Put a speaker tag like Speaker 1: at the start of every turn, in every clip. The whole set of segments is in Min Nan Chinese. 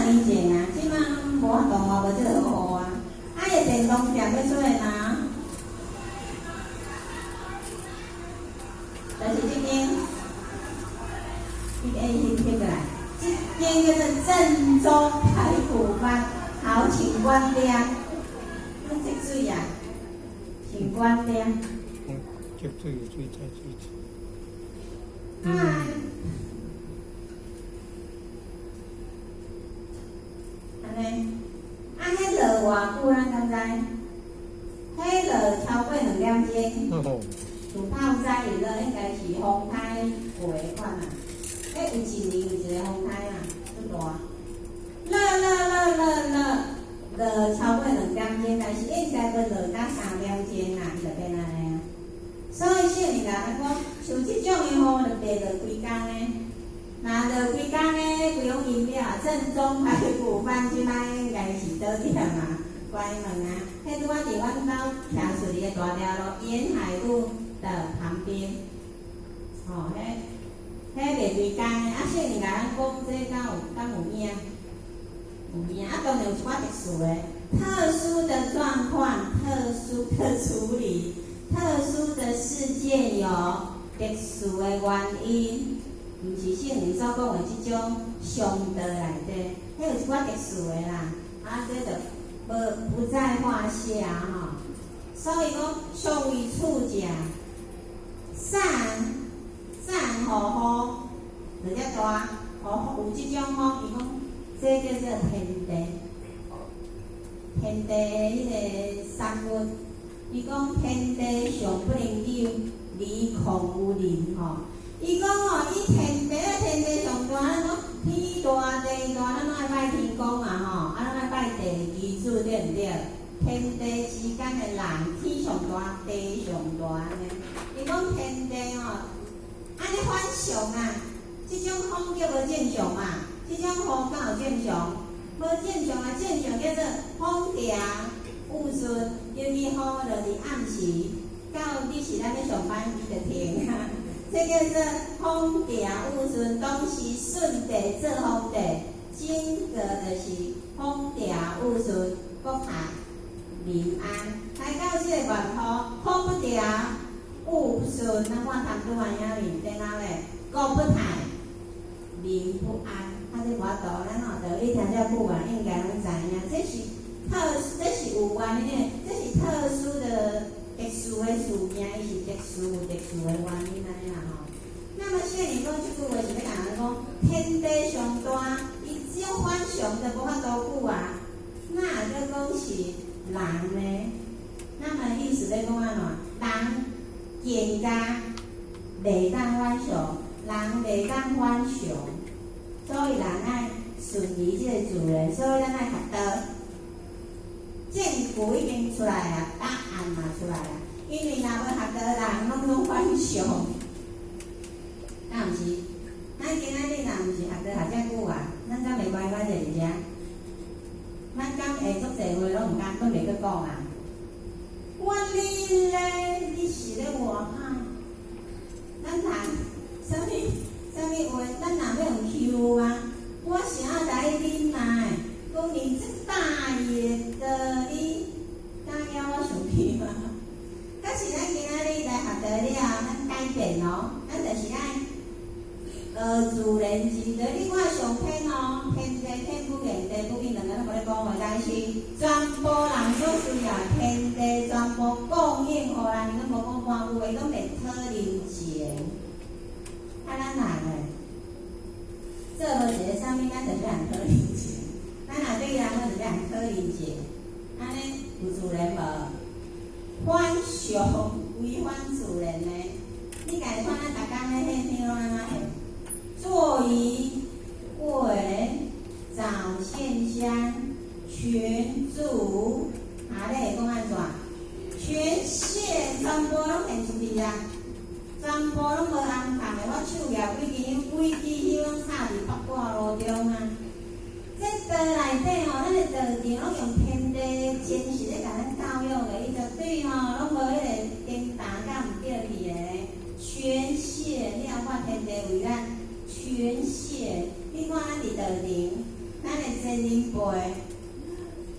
Speaker 1: 年前啊，這馬無法度啊，無這個雨啊。啊，伊電動店欲出來哪？就是這間，你愛翕翕過來，這間叫做正宗排骨飯，好請關店，攏積水啊，請關店。
Speaker 2: 積水水在水。
Speaker 1: 啊。按呢，啊，彼落偌久，咱敢知？彼落超過2點鐘。有透早伊落應該是風颱過的款啊。彼有一年有一個風颱啊，足大。落落落落落落超過2點鐘，但是應該欲落到3點鐘啊，伊就變按呢啊。所以聖人共咱講，像這種的雨，就袂落規工的。若落規工的，規攏淹了。正宗排骨飯這擺應該是倒店啊，關門啊。彼拄仔佇阮兜徛出去的大條路，沿海路的旁邊。吼，彼彼袂規工的，啊，聖人共咱講，這敢有敢有影？有影啊，當然有一寡特殊的、特殊的狀況、特殊的處理、特殊的事件有特殊的原因，毋是聖人所講的這種常道內底，彼有一寡特殊的啦，啊，這就無不在話下吼。所以講，上為處者，散散雨雨，就遮大，雨有這種風，伊講這叫做天地，天地彼個產物，伊講天地上不能久，而況有人吼。伊講吼，伊天地啊，天地上大，咱講天大地大，咱攏愛拜天公啊吼，啊，攏愛拜地基主對毋對？天地之間的人，天上大，地上大按呢。伊講天地吼，按呢反常啊，這種風叫無正常嘛，這種雨敢有正常？無正常啊，正常叫做風調雨順，尤其雨落佇暗時，到你是咱咧上班，伊就停啊。這叫做風調雨順，當時順地做皇帝，整個就是風調雨順，國泰民安。來到這個月雨，風不調，雨不順，咱看談拄仔影面頂仔咧，國不泰，民不安。啊，這無法度，咱吼道理聽遮久啊，應該攏知影，這是特，這是有原因的，這是特殊的、特殊的事件，伊是特殊有特殊的原因按呢啦吼。那麼聖人講這句話是欲共咱講，天地上大，伊這種反常都無法度久啊。那閣講是人呢？那麼意思欲講按怎？人更加袂當反常，人袂當反常，所以人愛順於這個自然，所以咱愛學道。證據已經出來啊，答案嘛出來啊。因為若無學道，人攏總反常，敢毋是？咱今仔日若毋是學道學遮久啊，咱敢會乖乖坐佇遮？咱敢會足濟話攏毋敢，閣袂閣講啊？我你咧，你是咧偌歹？咱談啥物啥物話？咱若欲用 Q 啊，我是愛來忍耐，講你這大爺的，你敢惹我生氣嗎？但是咱今仔日來學道了，咱改變哦，咱就是愛學自然之道。你看上天哦，天地天不應，地不應，兩个攏無咧講話，但是全部人所需要，天地全部供應予咱，伊攏無講半句話，攏會討人情。啊，咱人咧，做無一个啥物，咱就是人討人情。咱若對人，咱就是人討人情。按呢有自然無？反常違反自然的，你家看咱逐工咧現象攏按怎現？坐於位，早獻香，群主，啊，你會講按怎？權限全部攏現出去啊！全部攏無相仝的，我手舉幾支香，幾支香攏插佇八卦爐中啊！這道內底吼，咱的道場攏用天地真實咧共咱教育的，伊絕對吼攏無彼個顛倒佮毋對去的。權限，你若看天地為咱權限，你看咱佇道場，咱的仙人背，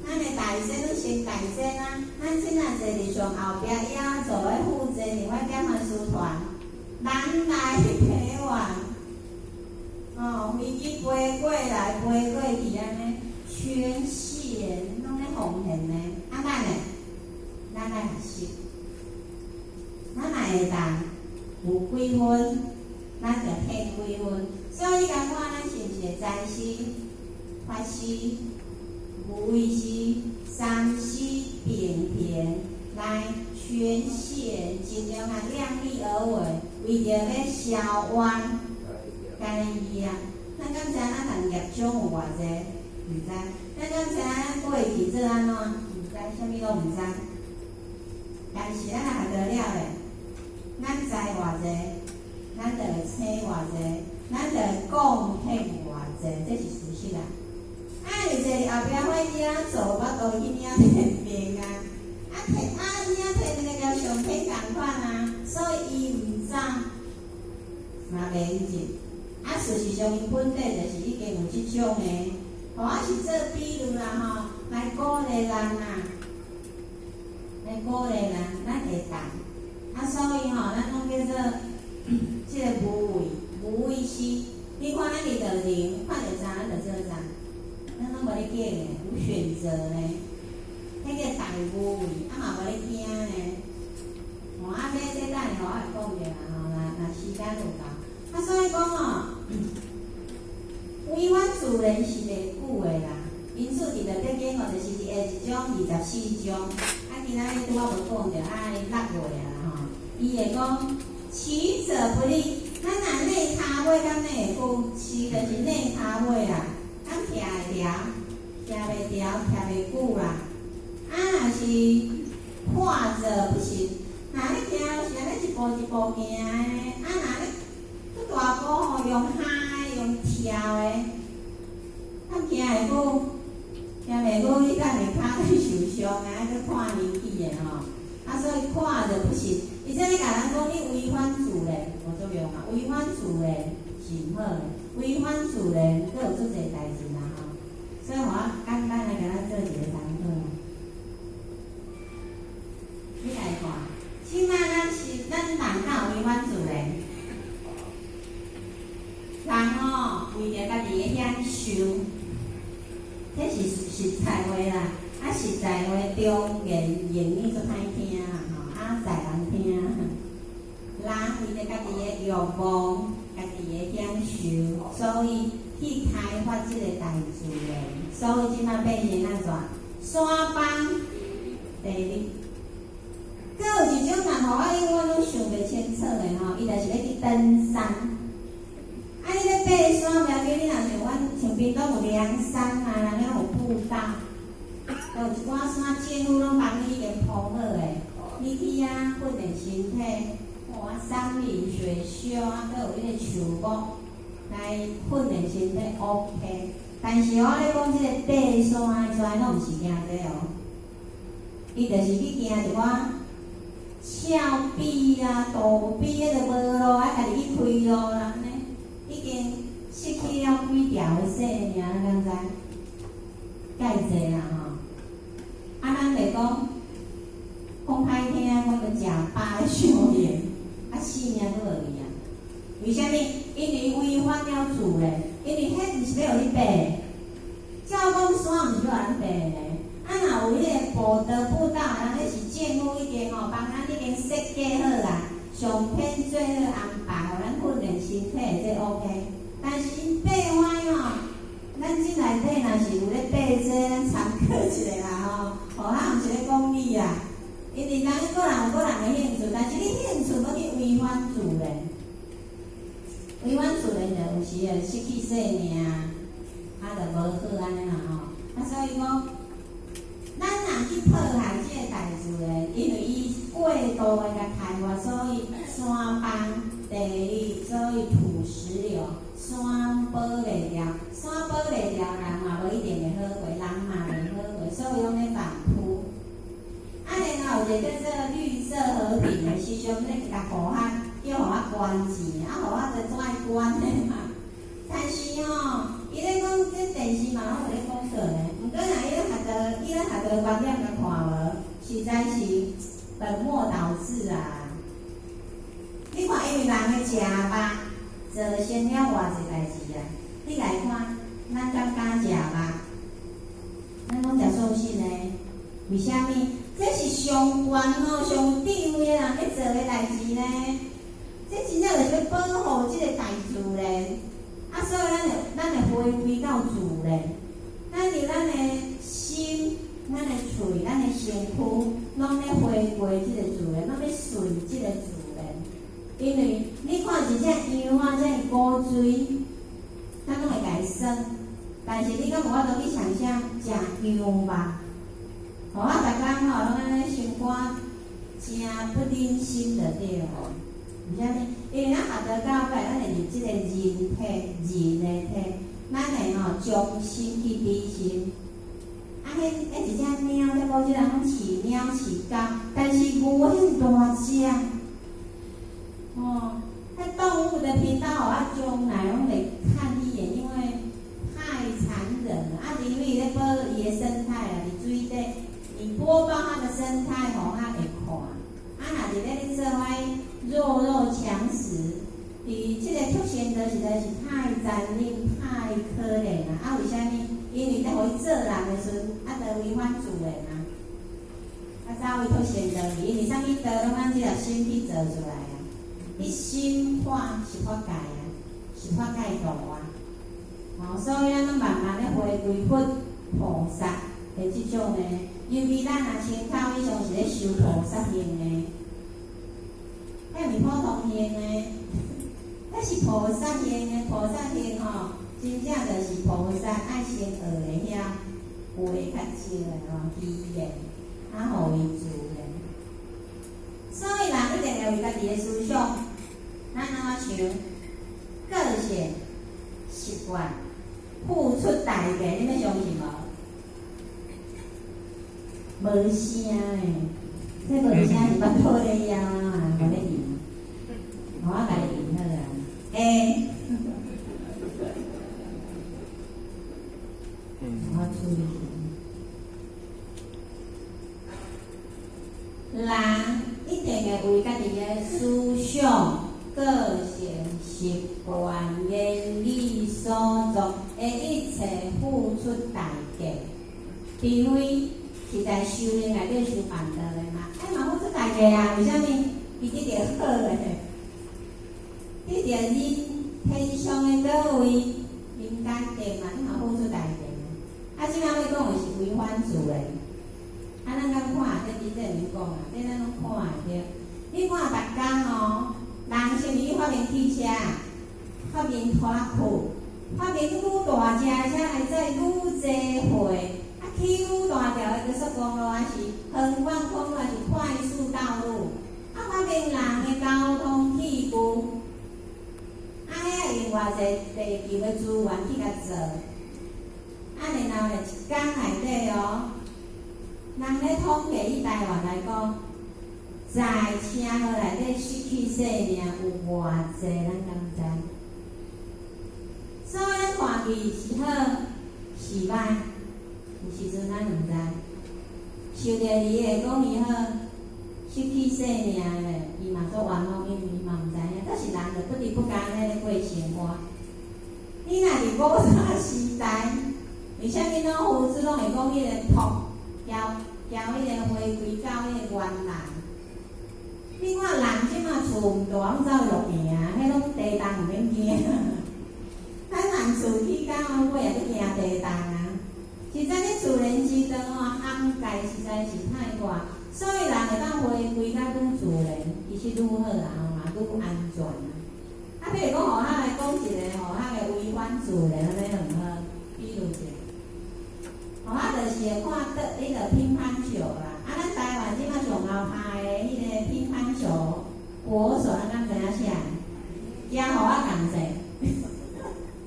Speaker 1: 咱的大仙攏先大仙啊！咱這若坐佇上後壁遐做的負責另外減啊師團，南來北往，哦，飛機飛過來飛過去按呢，全線攏咧奉獻呢。啊，咱呢，咱愛學習，咱若會當有幾分，咱就獻幾分。所以你共看，咱是毋是會財施、法施、無畏施、三施並行來全線，盡量啊量力而為，為著欲消冤解業。咱敢知影咱人業障有偌濟？毋知。咱敢知影咱過去做按怎？毋知，啥物攏毋知。但是咱若學著了咧，咱知偌濟，咱就會請偌濟，咱就會貢獻偌濟，這是事實啊。啊，你坐佇後壁火機啊，做無法度去領天命啊！啊，天啊，領天命共上天仝款啊，所以伊毋知嘛袂用入。啊，事實上，伊本底就是已經有這種的。予我是做比喻啦吼，來鼓勵人啊，來鼓勵人，咱會當。啊，所以吼，咱攏叫做這個無畏無畏施。你看咱佇道場，看著啥咱就做啥，咱攏無咧揀的，無選擇呢。彼個大無畏，啊嘛無咧驚呢。吼，啊，這等下予我會講著啦吼，若若時間有夠。啊，所以講吼，違反自然是袂久的啦。因此，佇《道德經》吼，就是佇下一章24章，啊，今仔日拄仔無講著，愛6月啊吼。伊會講，齊者不立，咱若內跤尾敢內會久，齊就是內跤尾啦，敢徛會牢，徛袂牢，徛袂久啦。啊，若是跨者不行，若你行是按呢一步一步行的，啊，若你閣大步吼，用哈的，用跳的，敢行會久？行袂久，你等下跤去受傷啊，閣看年紀的吼。啊，所以跨者不行。伊這咧共咱講，你違反自然無作用啊，違反自然是毋好的，違反自然閣有足濟代誌啦吼。所以予我簡單來共咱做一个參考。你來看，這馬咱是咱人敢有違反自然？人吼為著家己的享受，這是實在話啦。啊，實在話中言言語足歹聽啦吼，啊，在人聽。人為著家己的欲望、家己的享受，所以去開發這個大自然，所以這馬變成按怎？山崩地裂。閣有一種人吼，我永遠攏想袂清楚的吼，伊就是欲去登山。啊，你咧爬山，袂要緊，你若像阮像屏東有涼山啊，人遐有步道，有一寡山政府攏幫你已經鋪好的，你去遐訓練身體，哇，山明水秀啊，閣有彼個樹木來訓練身體，OK。但是我咧講這個爬山的，全攏毋是行這哦，伊就是去行一寡峭壁啊、陡壁，彼個無路啊，家己去開路啦，按呢已經失去了幾條的性命，你敢知？蓋濟啦吼！啊，咱就講講歹聽，阮就食飽咧傷用，啊，性命閣落去啊！為啥物？因為違反了自然，因為彼毋是欲予你爬，照講山毋是欲予咱爬的呢。啊，若有彼個步道步道，人彼是政府已經吼幫咱已經設計好啦，上天做好安排，予咱訓練身體，這 OK。但是𪜶爬歪吼，咱這內底若是有咧爬這，咱參考一下啦吼。吼，咱毋是咧講你啊，因為人個人有個人的興趣，但是你興趣欲去違反自然，違反自然就有時會失去性命，啊，就無好按呢啦吼。啊，所以講，咱若去破壞這個大自然，因為伊過度的共開發，所以山崩地裂，所以土石流，山保袂牢，山保袂牢，人嘛無一定會好過，人嘛袂好過，所以攏咧反撲。啊，然後有一個叫做綠色和平的時陣，咧共予較叫予較懸錢，啊，予較就總愛懸的嘛。但是吼，伊咧講這電視嘛攏有咧講。做呢。毋過若伊咧學道，伊咧學道觀點共看無，實在是本末倒置啊！你看，因為人的食肉造成了偌濟代誌啊！你來看，咱敢敢食肉？咱攏食素食呢？為啥物？這是上懸哦，上有智慧的人咧做的代誌呢。這真正就是欲保護這個大自然。啊，所以咱會回歸到自然。咱佇咱的心、咱的喙、咱的身軀，攏咧回歸這個自然，攏咧順這個自然。因為你看一隻羊啊，這爾古錐，咱攏會共伊耍。但是你敢有法度去想象食羊肉？吼，啊，逐工吼攏按呢心肝誠不忍心就對了。為啥物？因為咱學道到尾，咱會入這個人體，人的體，咱會吼將心去比心。啊，彼一隻貓，這古這人攏飼貓飼狗，但是牛遐大隻，哦，彼動物的頻道，我將來攏會看一眼，因為太殘忍了。啊，因為咧保伊的生態啊，佇水底，你播報它的生態，吼，較會看。啊，若佇咧咧做遐弱肉強食，佇這個畜生道實在是太殘忍、太可憐啦！啊，為啥物？因為在予伊做人的時陣，啊，就違反自然啊，啊，走去畜生道去，因為啥物道攏按這個心去做出來啊？你心化是法界啊，是法界道啊。哦，所以咱攏慢慢咧回歸佛菩薩的這種呢，尤其咱若千口以上是咧修菩薩行的，彼毋是普通行的，彼是菩薩行的，菩薩行吼，真正就是菩薩愛先學會曉話較少的吼，語言啊，予伊自然。所以人一定會為家己的思想，咱按怎想，個性、習慣、付出代價，你欲相信無？無聲的，這無聲是腹肚咧枵啊，無咧應。我共你應好啊。欸，我注意。人一定會為家己的思想、個性、習慣、言語所作的一切付出代價，除非是在修行內底修辦道的嘛，哎嘛付出代價啊？為啥物？伊得著好的，得著人天上的果位，人間定嘛，你嘛付出代價。啊，這擺欲講的是違反自然。啊，咱敢看，這佇這面講啊，這咱攏看會著。你看逐工哦，人是毋是去發明汽車，發明拖拉庫，發明愈大隻的車來載愈濟貨，啊，起愈大條的高速公路，還是橫貫公路，還是快速道路，啊，發明人的交通器具，啊，遐用偌濟地球的資源去共做，啊，然後咧一工內底哦。人咧統計以台灣來講，在車禍內底失去性命有偌濟，咱敢知？所以咱看去是好是歹，有時陣咱毋知。受著伊會講伊好，失去性命的，伊嘛足冤枉，因為伊嘛毋知影。可是人就不知不覺按呢咧過生活。你若佇古早時代，為啥物老夫子攏會講彼個朴交交彼個回歸到彼個原來？你看人這馬厝毋大，攏走落行，彼攏地動毋免驚。咱人厝起到尾也閣驚地動啊！實在咧自然之道吼，涵蓋實在是太大，所以人會當回歸較愈自然，其實愈好啦吼，嘛愈安全啊。啊，比如講，予我來講一個吼，較會違反自然按呢毋好，比如者，予我就是會看倒彼個乒乓球啦。啊，咱台灣這馬上𠢕拍的彼個乒乓球國手，咱敢知影啥？驚予我仝勢，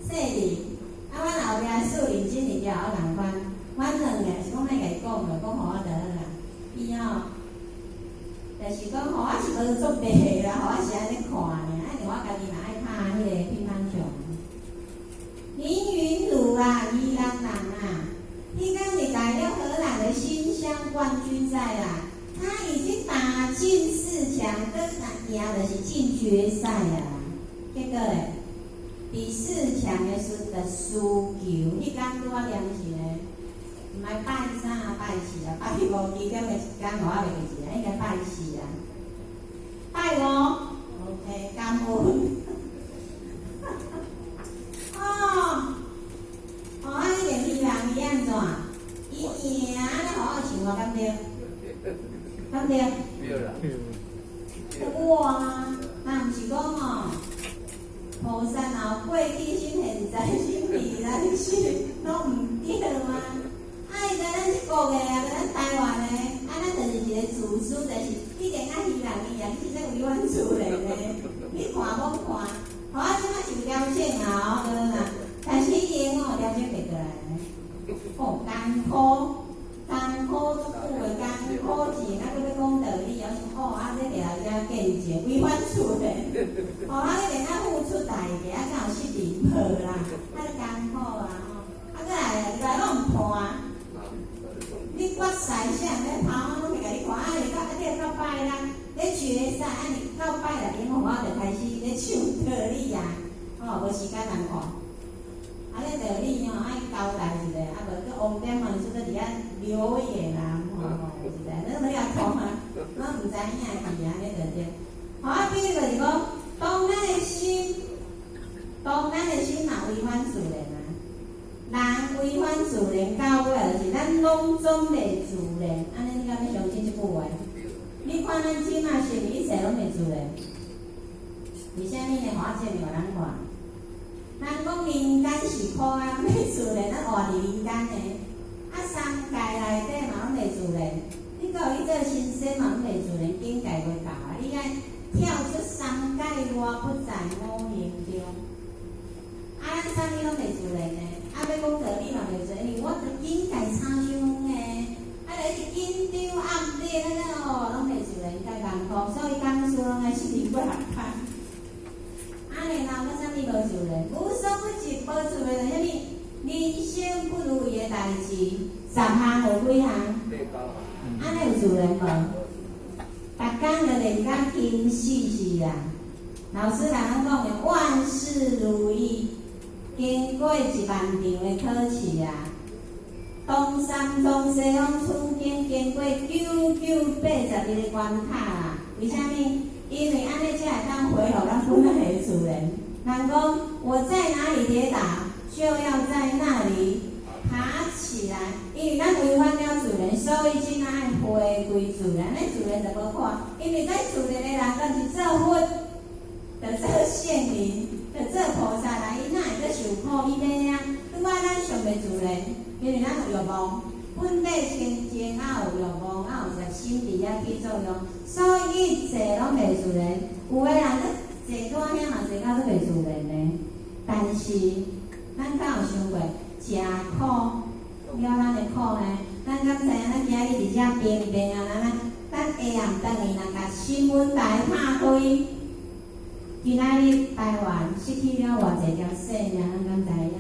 Speaker 1: 細膩。啊，阮後壁四林真是舉予我仝款，阮兩个是講莫共伊講著，講予我就好啦。伊吼，就是講予我是無作弊啦，予我是按呢看爾，啊，因為我家己嘛愛拍彼個乒乓球。林昀儒啦，宜蘭人啊，賽啦，他已經打進四強，閣若贏就是進決賽啊。結果咧，佇四強的時陣輸球，彼工拄仔連是咧，毋愛拜三啊拜四啊，拜五其中的一工我猶袂記得，應該拜四啊。拜五，OK，感恩。哦，哦，啊，你連希望伊按怎？伊贏，你予我像我敢對？敢對？
Speaker 3: 對啦。
Speaker 1: 哇，那毋是講哦，菩薩若有過去生、現在生、未來世，攏毋對嗎？啊，伊在咱這國的啊，在咱台灣的，啊，咱就是一個自私，就是一定愛希望伊啊，你是咧違反自然的，你看罔看？好啊，這擺受邀請啊，對啦，但是伊贏哦，邀請袂過來。哦，艱苦，艱苦足久的艱苦錢，啊，閣欲講道理，我想哦，啊，這掠來遮見證違反自然。哦，啊，你連愛付出代價，啊，敢有失靈無啦？啊，艱苦啊吼，啊，閣來來攏毋判。你決賽啥人咧跑，我攏會共你看。啊，你到啊，你到拜啦，咧決賽，啊，你到拜啦，因為我就開始咧唱道理啊，吼，無時間通看。啊，這道理吼愛交代一下，啊，無閣王點嘛，出閣佇遐留言啊，吼，實在，咱欲遐看啊，攏毋知影去啊，呢就對。好啊，比如就是講，當咱的心，當咱的心若違反自然啊，人違反自然到尾就是咱攏總袂自然，按呢你敢欲相信這句話？你看咱這馬是毋是一切攏袂自然？為啥物呢？予我證明予咱看。人講人間是苦啊，袂自然，咱活佇人間的。啊，三界內底嘛攏袂自然。你閣有去做神仙嘛攏袂自然，境界袂到啊！你愛跳出三界外，不在五行中。啊，咱啥物攏袂自然的。啊，欲講道理嘛袂自然，因為我的境界差傷遠的。啊，就一直緊張壓力，安呢哦，攏袂自然，較艱苦，所以講師攏愛四幾若工。啊，然後閣啥物無自然？無所不至，無自然是啥物？人生不如意的代誌，十項有幾項？按呢有自然無？逐工就練甲輕死死啊！老師共咱講的萬事如意，經過1萬場的考試啊，東三東西攏處境經過9981個關卡啊！為啥物？因為按呢才會當恢復咱本來的自然。人講我在哪裡跌倒，就要在那裡爬起來。因為咱違反了自然，所以這馬愛回歸自然。咱自然就無看，因為咱自然的人，敢是做佛，就做聖人，就做菩薩來，伊哪會閣受苦？伊袂啊。拄仔咱上袂自然，因為咱有欲望，本底清淨，啊有欲望，啊有一心佇遐起作用，所以一切攏袂自然。有的人咧坐拄遐嘛坐甲足袂自然的，但是咱敢有想過，食苦了咱的苦呢？咱敢知影？咱今日佇遮平平安安，咱下暗轉去，若共新聞台拍開，今仔日台灣失去了偌濟條性命，咱敢知影？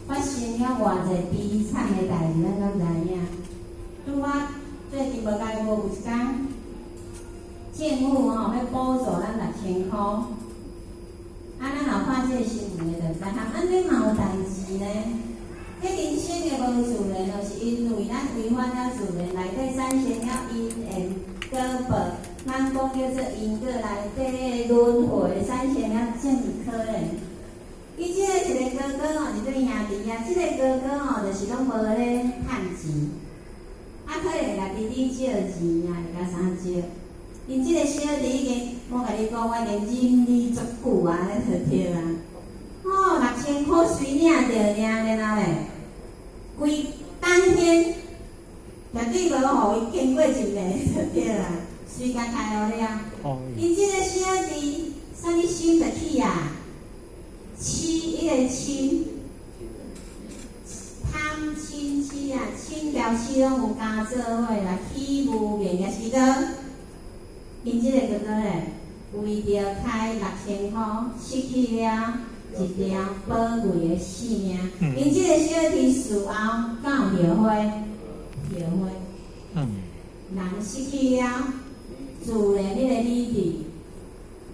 Speaker 1: 發生了偌濟悲慘的代誌，咱敢知影？拄仔最近無佳無有一工，政府吼欲補助咱6000箍，啊，咱若看這個新聞的就知，按呢嘛有代誌呢。這人生的無自然，就是因為咱違反了自然，內底產生了因緣果報，咱講叫做因果內底輪迴產生了正可能。伊這個一個哥哥吼，一對兄弟啊，這個哥哥吼，就是攏無咧趁錢，啊，可能會共弟弟借錢啊，會共啥借。𪜶這個小弟已經，我共你講，我已經忍你足久啊，咧就對啊。哦，6000箍隨領著爾，然後咧，規當天絕對無予伊經過一暝就對啦，隨共開予了。𪜶這個小弟，啥物心就起啊？痴，伊個嗔，貪嗔痴啊，嗔牢痴攏有加做伙啦，起無明也是講，𪜶這個哥哥咧，為著開6000箍，失去了一條寶貴的性命。𪜶這個小弟事後敢有後悔？後悔。人失去了自然彼个理智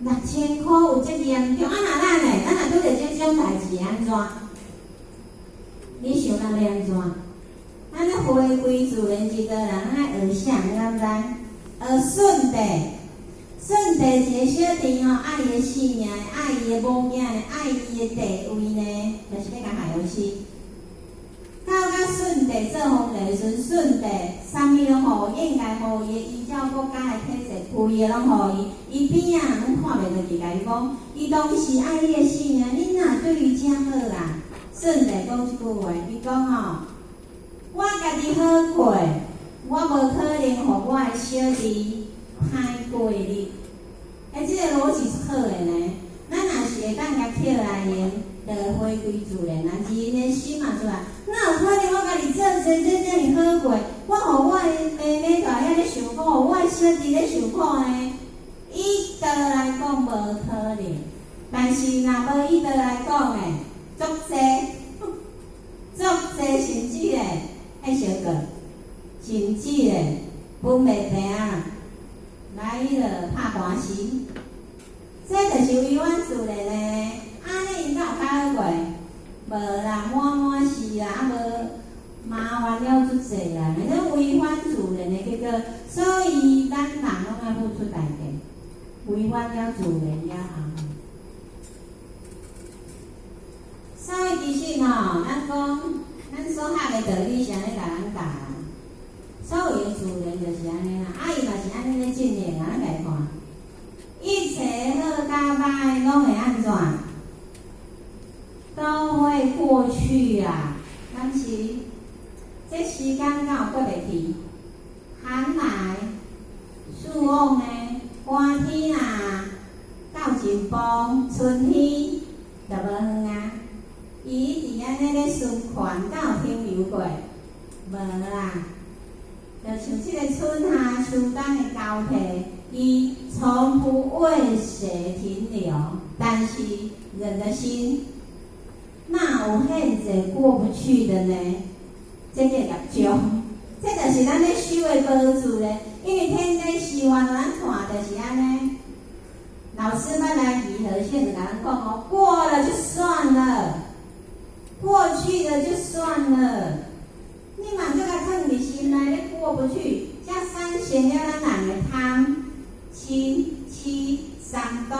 Speaker 1: ，6000箍有遮嚴重？啊，若咱呢？咱若拄著這種代誌按怎？你想咱欲按怎？咱咧回歸自然之道，人愛學啥？你敢知？學舜帝，舜帝一個小弟吼，愛伊的性命，愛伊的某囝，愛伊的地位呢，就是欲共害予死。到甲舜帝做皇帝的時陣，舜帝啥物攏予，應該予伊，依照國家的體制，規个攏予伊。伊邊仔攏看袂落去，共伊講，伊當時愛你的性命，你哪對伊遮好啊？舜帝講一句話，伊講吼，我家己好過，我無可能予我的小弟歹過日。欸，這個邏輯是好的呢。咱若是會當共捡來用，就會回歸自然啊，自然的心嘛出來。哪有可能我家己做這這遮爾好過，我予我的妹妹在遐咧受苦，我的小弟咧受苦呢？以道來講無可能，但是若無以道來講的，足濟，足濟，甚至咧愛相過，甚至咧分袂平啊，來彼落拍官司，這就是違反自然的。按呢𪜶敢有較好過？無啦，滿滿是啦，啊無麻煩了足濟啦，那違反自然的結果，所以咱人攏愛付出代價，違反了自然了後。所以其實吼，咱講咱所學的道理是按呢共咱教啦。所謂的自然就是按呢啦，啊伊嘛是按呢咧進行啊，咱來看，一切好佮歹攏會按怎？都會過去啊！但是這時間敢有過袂去？寒來暑往呢？寒天啊，到真晡，春天就無遠啊。伊一直按呢咧循環，敢有停留過？無啦。就像這個春夏秋冬的交替，伊從不為誰停留，但是人的心，哪有現濟過不去的呢？這叫業障，這就是咱咧修的無自然。因為天地是萬，咱看就是按呢。老師捌來義和縣就共咱講哦，過了就算了，過去的就算了。你嘛閣共囥佇心內，你過不去，才產生了咱人的貪、嗔、痴三毒，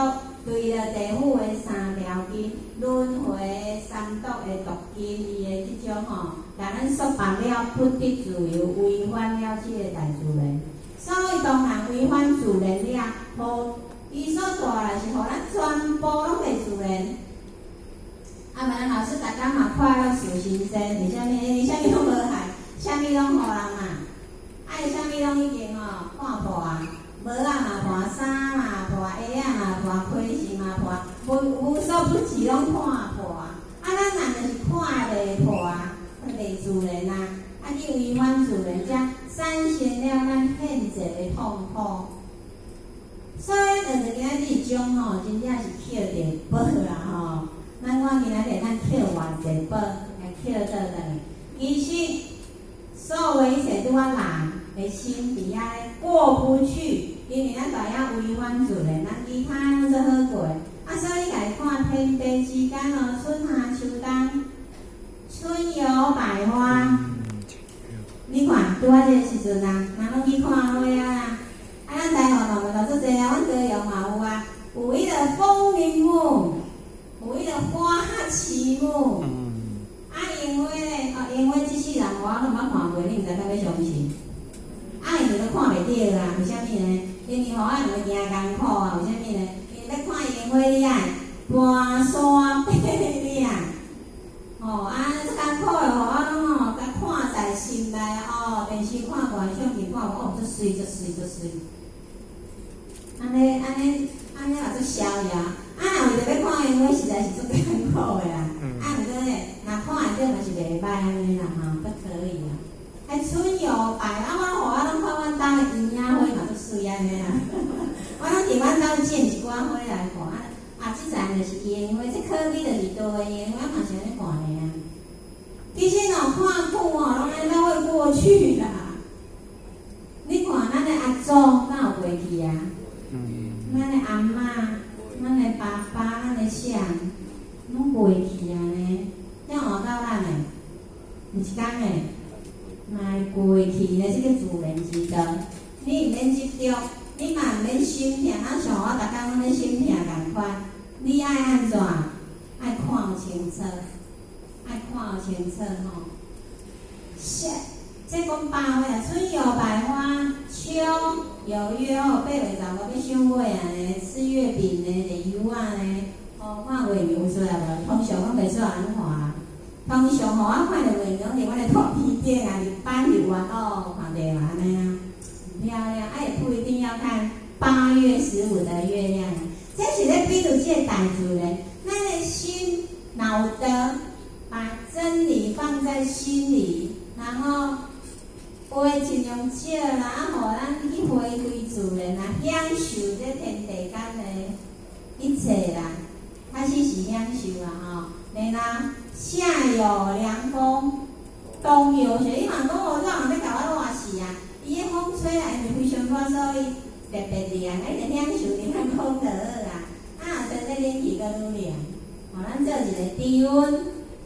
Speaker 1: 對了地府的三條筋，輪迴三毒的毒筋，伊的這種吼，共咱束縛了，不得自由，違反了這個大自然。所以當人違反自然了，予伊所帶來是予咱全部攏袂自然。啊，無咱老師逐工嘛快樂受神仙，為啥物？因為啥物攏無害，啥物攏予人嘛，啊，伊啥物攏已經吼看破啊，帽仔嘛破，衫嘛破，鞋仔嘛破，開心嘛破，無無所不至攏看破啊！啊，咱人就是看袂破啊，袂自然啊，啊去違反自然，才產生了咱現在的痛苦。所以，咱學著今仔日一種吼，真正是抾著寶啦吼。咱講今仔日咱抾偌濟寶，來抾倒轉來。其實，所有一切拄仔人的心佇遐過不去，因為咱大遐違反自然，咱其他攏做好過。啊，所以來看天地之間哦，春夏秋冬，春有百花。你看，拄仔這個時陣啊，人攏去看花啊。啊，咱台灣嘛嘛足濟啊，阮高雄嘛有啊，有彼個風鈴木，有彼個花旗木。啊，櫻花咧，哦，櫻花這世人我攏毋捌看過，你毋知敢欲相信？啊，因為都看袂著啊，為啥物呢？因為予我兩個誠艱苦啊，為啥物呢？因為欲看櫻花，你愛跋山爬嶺。哦，啊，足艱苦的吼，我攏吼，共看在心內哦，電視看過，相片看過，哦，足媠，足媠，足媠。按呢，按呢，按呢嘛足逍遙。啊，若為著欲看櫻花，實在是足艱苦的啦。啊，毋過咧，若看會著嘛是袂䆀按呢啦吼，都可以啊。啊，春有百啊，我予我攏看阮兜的櫻仔花嘛足媠按呢啦。我攏佇阮兜種一寡花來看，啊啊，這陣就是櫻花，這可比就是多的櫻花，嘛是按呢看的啊。其實哦，看久哦，攏按呢會過去啦。你看，咱的阿嬤、咱的爸爸、咱的啥攏過去啊呢？才換到咱的，毋一工的，嘛會過去呢。這個自然之道，你毋免執著，你嘛毋免心疼。啊，像我逐工攏咧心疼仝款，你愛按怎？愛看清楚，愛看清楚吼。是，這講八月啊，春有百花，秋有月哦，8月15欲賞月啊呢，吃月餅呢，日遊啊呢，哦，看月亮出來無？通常攏袂出來按怎看啦？通常吼，我看著月亮佇阮的頭皮頂啊，佇班佇彎哦，看著嘛按呢啊，漂亮。啊，也不一定要看8月15的月亮，這是咧比喻這個大自然，咱的心若有道，把真理放在心裡，然後話盡量少啦，啊，予咱去回歸自然啊，享受這天地間的一切啦，開始是享受啊吼。然後夏有涼風，冬有雪。你嘛講哦，這人欲共我熱死啊！伊彼風吹來是非常熱，所以特別涼，啊，你就享受涼風就好啊。啊，若這天氣閣愈涼，吼，咱做一個知恩、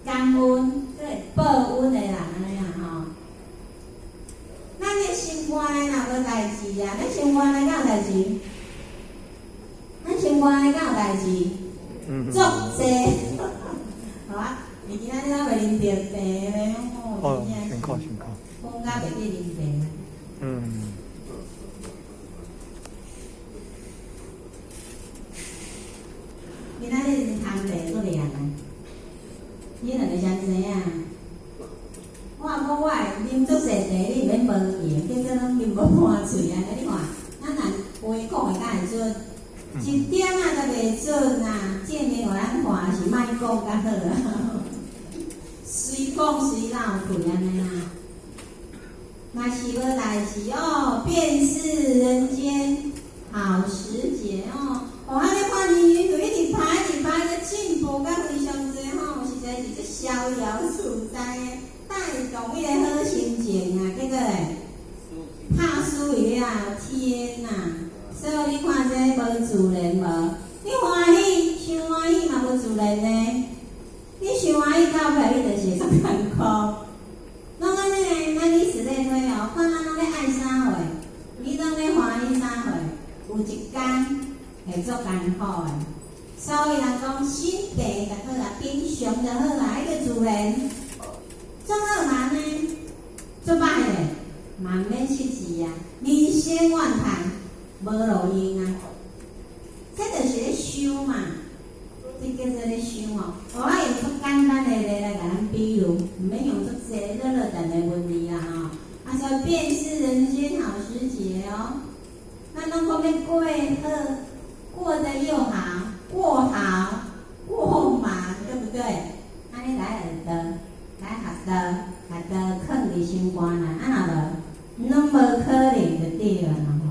Speaker 1: 感恩、閣會報恩的人按呢啊吼。咱的心肝內若無代誌啊，咱心肝內敢有代誌？咱心肝內敢有代誌？足濟。好啊，你今仔日猶未啉著茶咧？
Speaker 2: 哦，辛苦辛苦。
Speaker 1: 講甲袂記啉茶。今仔日啉香茶閣涼啊！你兩個相生啊？我講我會啉足濟茶，你毋免問伊，結果攏啉無半喙啊！你看，咱人話講的敢會準？一點仔都袂準啊！證明予咱看是莫講較好啊，隨講隨落去按呢啦。若是無代誌哦，便是人間好時節哦。哦，按呢看日日一直拍，一直拍，閣進步甲非常濟吼，實在是足逍遙自在的，帶動彼個好心情啊，結果咧，拍輸伊了，天啊！所以你看這無自然無？你歡喜，傷歡喜嘛無自然呢？你傷歡喜到尾，你就是足艱苦。攏按呢，咱以此類推哦，看咱攏咧愛啥貨，你攏咧歡喜啥貨，有一工會足艱苦的。所以人講心平就好啊，平常就好啊，彼個自然，足好嘛呢？足歹咧，嘛毋免失志啊，人生怨嘆，無路用啊。這就是咧想嘛，這叫做咧想哦。我愛用足簡單的例來共咱比喻，毋免用足濟熱熱等的文字啦吼。啊，所以便是人間好時節哦。咱攏講欲過好，過得又好，過好過滿，對不對？按呢來學道，來學道，把道囥佇心肝內，啊若無，攏無可能就對了啦吼。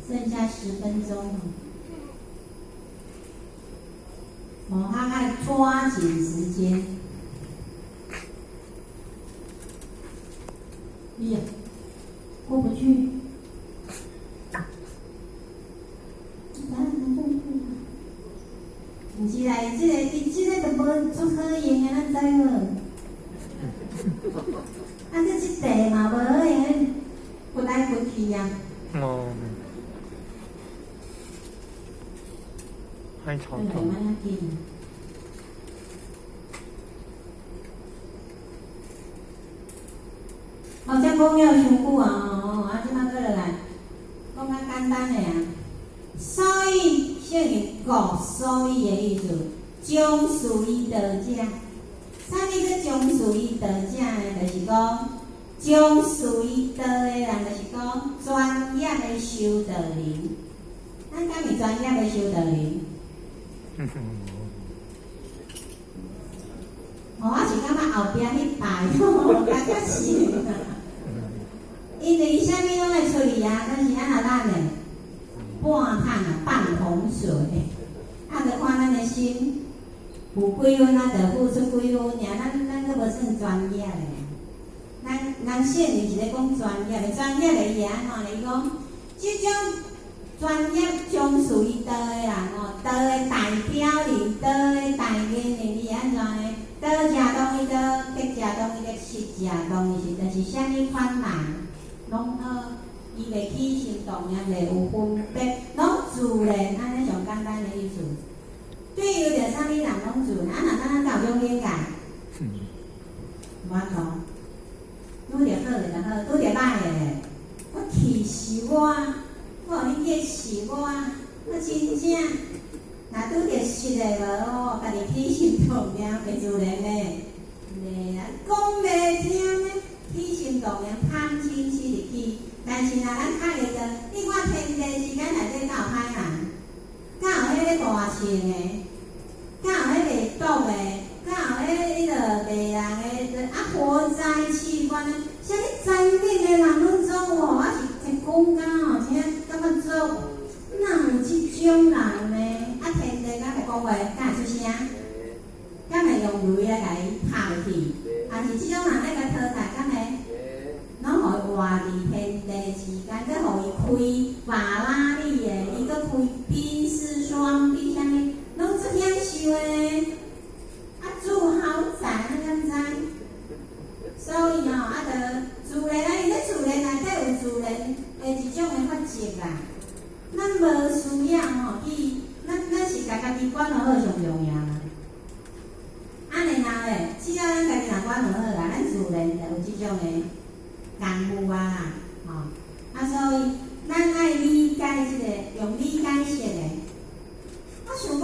Speaker 1: 剩下10分鐘哦，我愛抓緊時間。哎呀，過不去。來，毋是啦，伊這個伊這個就無足好用的，咱知無？啊，這這塊嘛無好用的，掘來掘去啊。
Speaker 2: 哦。愛操作。
Speaker 1: 哦，這講了傷久啊！哦，啊，這擺閣落來，講較簡單的啊。所以，聖言故所以的意思，從事於道者。啥物叫從事於道者呢？就是講從事於道的人，就是講專業的修道人。咱敢是專業的修道人？哦，我是感覺後壁彼排，感覺是。因為伊啥物攏會出去啊，但是按怎咱呢？半桶啊，半桶水。啊，著看咱的心有幾分，啊，就付出幾分爾。咱閣無算專業的。咱人聖人是咧講專業的，專業的伊會按怎咧？伊講，這種專業從事伊道的人吼，道的代表人，道的代言人，伊按怎呢？道者當伊道，德者當伊德，失者當伊失，就是啥物款人攏好，伊袂起心動念，袂有分別，攏自然，按呢上簡單的意思。對於著啥物人攏自然，啊若咱敢有種境界？無法度，拄著好的就好，拄著歹的咧，我氣死我，我予你激死我，我真正，若拄著實的無哦，家己起心動念袂自然咧，袂啊，講袂聽咧，起心動念貪嗔痴就起，但是若咱較會做，你看天地之間內底敢有歹人？敢有彼個大性的？敢有彼個毒的？敢有彼個罵人的？啊，火災器官呢？啥物殘忍的人攏總有吼，我是一講甲吼，真正感覺做哪有這種人呢？啊，天地敢會講話，敢會出聲？敢會用雷來共伊拍落去？還是這種人愛共淘汰？敢會？攏予伊活佇天地之間，閣予伊開法拉利的，伊閣開賓士雙 B，啥物攏足享受的。啊，住豪宅，你敢知？所以吼，啊，著自然啊，伊咧自然內底有自然的一種的法則啦。咱無需要吼去，咱是共家己管好上重要啦。按呢然後咧，只要咱家己若管好好啊，咱自然就有這種的工具啊啦，吼。啊，所以咱愛理解這個，用理解式的。我想講，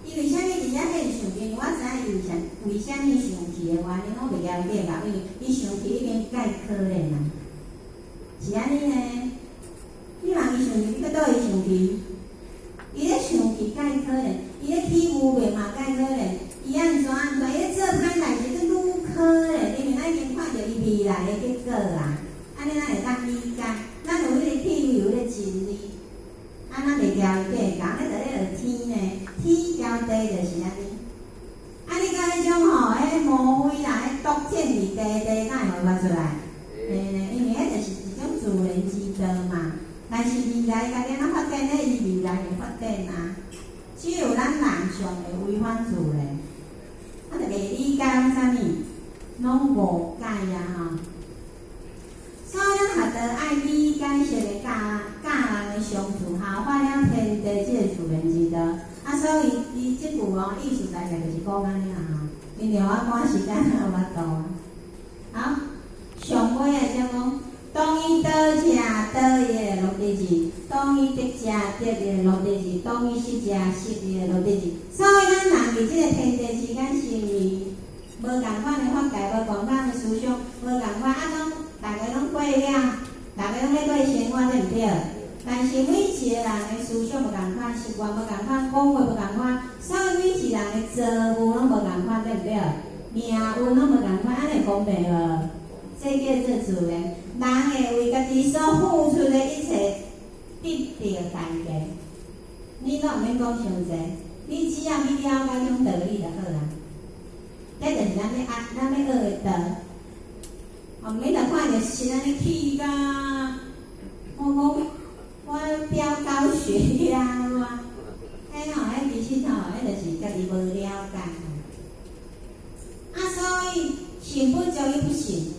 Speaker 1: 伊為啥物佇遮遐爾生氣？我知影伊為啥物生氣的原因，我袂曉伊計較，因為伊生氣已經蓋可憐啊。是按呢呢？你問伊生氣，你閣倒伊生氣？伊咧生氣蓋可憐，伊咧起污名嘛蓋可憐，伊按怎按怎，伊咧做歹代誌閣愈可憐，因為咱已經看著伊未來的結果啦。按呢咱會當理解，咱有彼個體會，有彼個真理。啊，咱袂共伊計較，咱就咧學天呢，天交地就是按呢。啊，你講彼種吼，彼魔鬼啦，彼毒箭佇地地，敢會予發出來？嘿呢，因為彼就是一種自然之道嘛。但是未來家己按怎發展，彼伊未來會發展啊。只有咱人上會違反自然，啊，就袂理解攏啥物，攏誤解啊吼。所以咱學著愛理解式的教教人的相處，效法了天地這個自然之道。啊，所以伊這句哦，意思大概就是講按呢啦吼。因為我趕時間有法度啊。好，上尾的才講，當伊道者道伊的目的字，當伊德者德伊的目的字，當伊失者失伊的目的字。所以咱人佇這個天地之間生命，無仝款的法界，無仝款的思想，無仝款啊，攏逐家攏過了，逐家攏咧過生活，對毋對？但是每一個人的思想無仝款，習慣無仝款，講話無仝款，所以每一個人的遭遇攏無仝款，對毋對？命運攏無仝款，按呢公平無？這叫做自然。人會為家己所付出的一切得著代價。你攏毋免講傷濟，你只要去了解這種道理就好啦。這就是咱欲學、咱欲學的道。哦，毋免著看著神按呢氣甲，我講我飆高血壓我，彼吼，彼其實吼，彼就是家己無了解。啊，所以信不足以不信。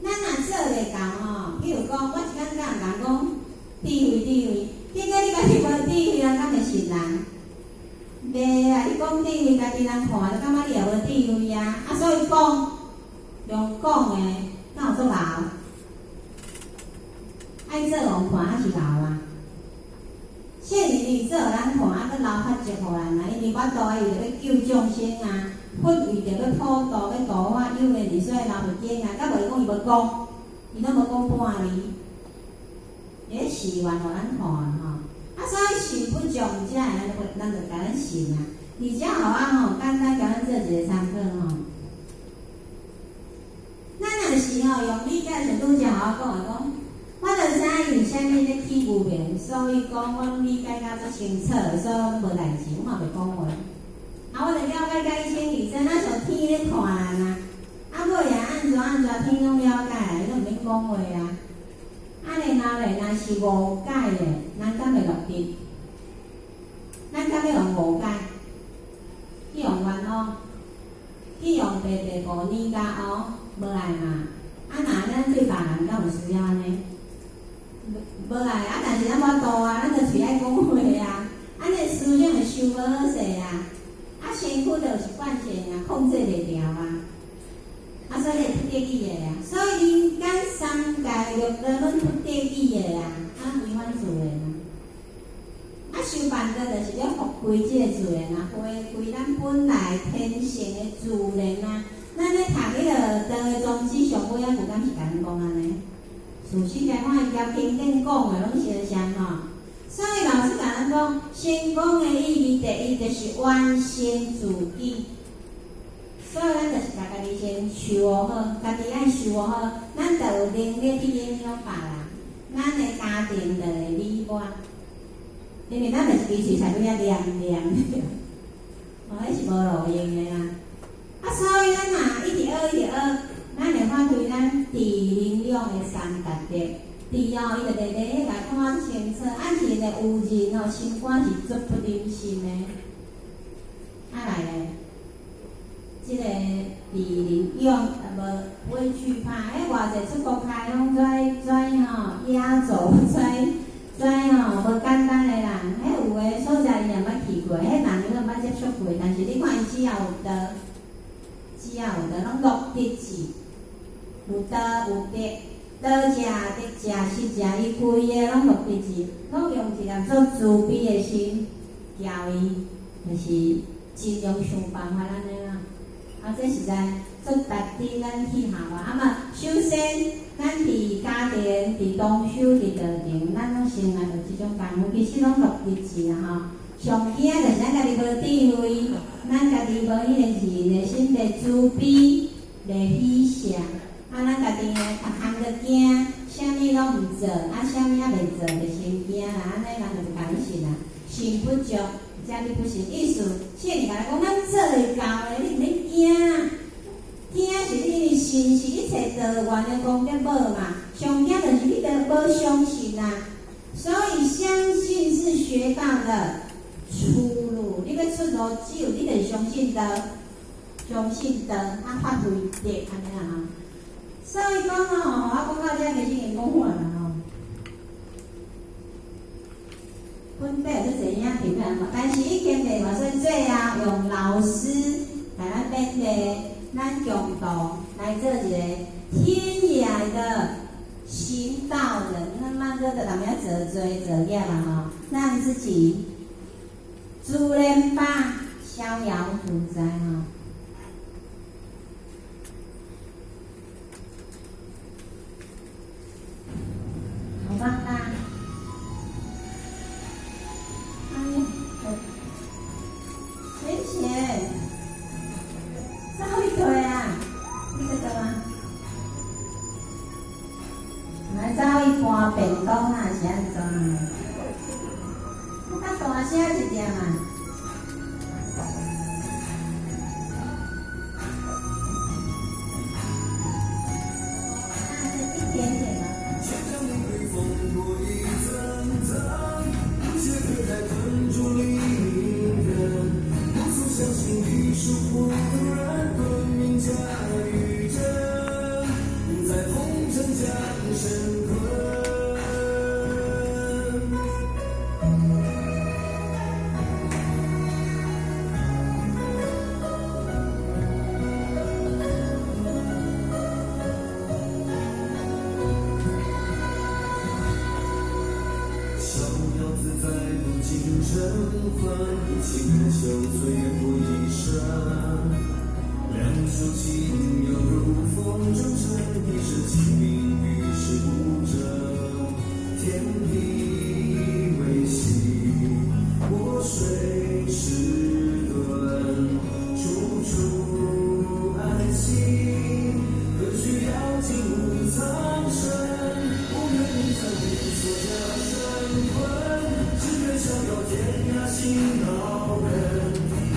Speaker 1: 咱若做袂到吼，譬如講，我一工共人講智慧智慧，結果你家己無智慧，人敢會信人？袂啊！你講智慧，家己人看就感覺你也無智慧啊！啊，所以講用講的，敢有足𠢕？愛做予人看，還是𠢕啊？聖人伊做予咱看，啊，閣留法則予咱啊，因為法度為著欲救眾生啊，佛為著欲普度，欲度化有緣人，所以留佛經啊。甲無伊講伊無講，伊攏無講半字，伊咧示範予咱看吼。啊，所以信不足，才會咱就共咱信啊。而且予我吼，簡單共咱做一個參考吼。咱若是吼用理解像拄才予我講的講，我就知影伊為啥物咧起無明，所以講我攏理解甲足清楚，所以我攏無代誌，我嘛袂講話。啊，我就了解甲一清二楚，若像天咧看咱啊，啊尾啊按怎按怎天攏了解啊，伊攏毋免講話啊。按呢爾，然後咧，若是誤解的，咱敢會落得？咱敢欲予誤解？去予冤枉？去予白白糊捏甲烏？無愛嘛？啊，若咱對別人敢有需要按呢？無愛啊，但是咱無法度啊，咱就喙愛講話啊，按呢思想會收無好勢啊，啊身軀就是慣性啊，控制袂牢啊，啊所以不得已的啊，所以人間三界六道攏不得已的啊，啊違反自然啊，啊修辦道就是咧復歸這个自然啊，回歸咱本來天性的自然啊。咱咧讀彼个道的宗旨上尾仔句，敢是共咱講按呢？事實來看，伊交經典講的攏相像吼。所以老師共咱講，成功的意義第一就是完成自己。所以咱就是共家己先修好，家己愛修好，咱就有能力去影響別人，咱的家庭就會美滿。因為咱就是規喙才拄仔念念，哦，彼是無路用的啦。啊，所以咱若一直學一直學，咱會發揮咱智能量的三達德。智哦，伊就直直彼共看清楚。啊，是个有人哦，心肝是足不忍心的。啊來咧，這个智能勇無不會懼怕。彼偌濟出國開攏跩跩吼壓軸跩跩吼無簡單的人，彼有的所在伊也捌去過，彼人伊攏捌接觸過，但是你看伊只要有道，只要有道，攏落得智，有道有德，道者德者實者，伊規个攏落得智，攏用一粒做慈悲的心教伊，就是盡量想辦法按呢啦。啊，這實在足值得咱去學啊！啊嘛，首先，咱佇家庭、佇同修、佇道場，咱攏先來學這種功夫，其實攏落得智啊吼。上驚就是咱家己無智慧，咱家己無彼个仁的心，袂慈悲，袂喜捨，啊，咱家己呢，逐項都驚，啥物攏毋做，啊，啥物仔袂做就先驚啦，按呢人就無共你信啊，信不足，則你不信。意思，聖人共咱講，咱做會到的，你毋免驚。驚是你因為信是一切道源的功德寶嘛，上驚就是你都無相信啊。所以相信是學道的出路。你欲出路，只有你得相信道，相信道，啊發揮德，按呢啦吼。所以講吼，我講到遮其實已經講完啦吼。本底有足濟影片啊，但是已經袂嘛，所以最後用老師來咱勉勵，咱共同來做一個天涯的行道人。咱慢閣就踮遐做罪做業嘛吼，讓自己自然吧逍遙自在吼。好棒啦！哎呀，淺淺，走去退啊！你這個嗎？來走去搬便當啊，是按怎？我較大聲一點啊！啊，這一點點嘛。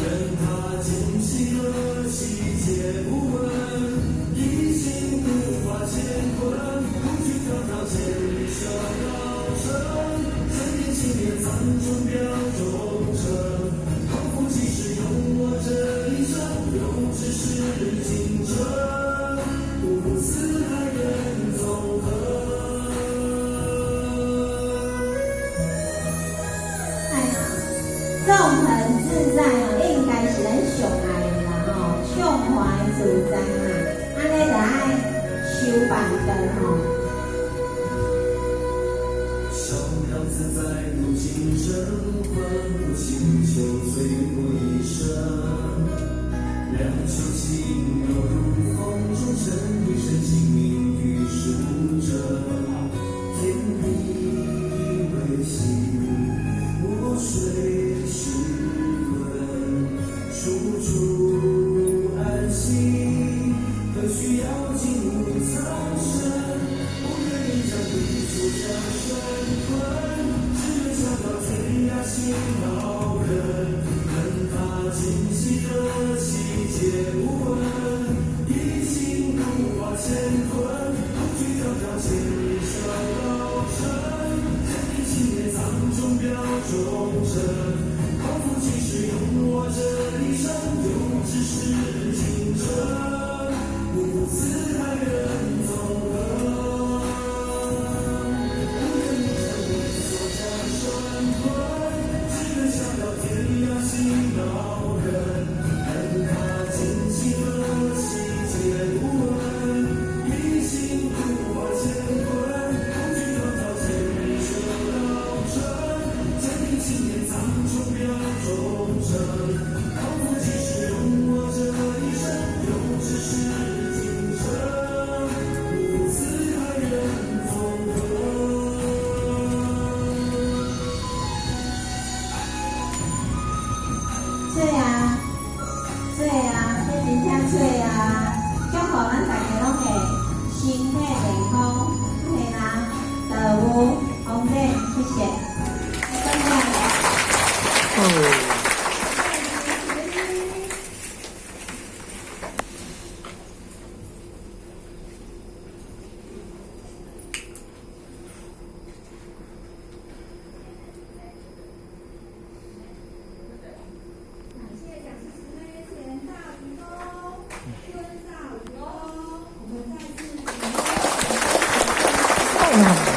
Speaker 3: 任他今夕何夕皆不問。
Speaker 1: 收板的吼。
Speaker 3: 逍遥自在度今生，分不清秋醉过一生。两袖清又如风中尘，一身清明与世无争。天地为心，我水是盾，处处安心，何须要金无藏身？不愿一将地球将生吞，只愿笑到天涯心老人。任他今夕何夕皆无问，一心度化乾坤，不惧迢迢千里小道程。坚定信念藏中表忠诚，匡扶济世用我这一生，有志是竞争，不负四海人纵横。不愿一将你所将生吞，只愿笑到天涯心老人。任他今夕何夕皆无问，一心度化乾坤，不惧迢迢千里修道程。坚定信念藏中表忠诚，匡扶济世用我这一生，有志是竞争，不负四海人纵横。
Speaker 1: 脆啊，脆啊，这真正脆啊！祝福咱大家攏會身體健康，系啦，道有方便，謝謝。感謝。
Speaker 2: 哦。
Speaker 4: 感謝講師慈悲賢大愚公，尊大愚公，我們再次掌聲。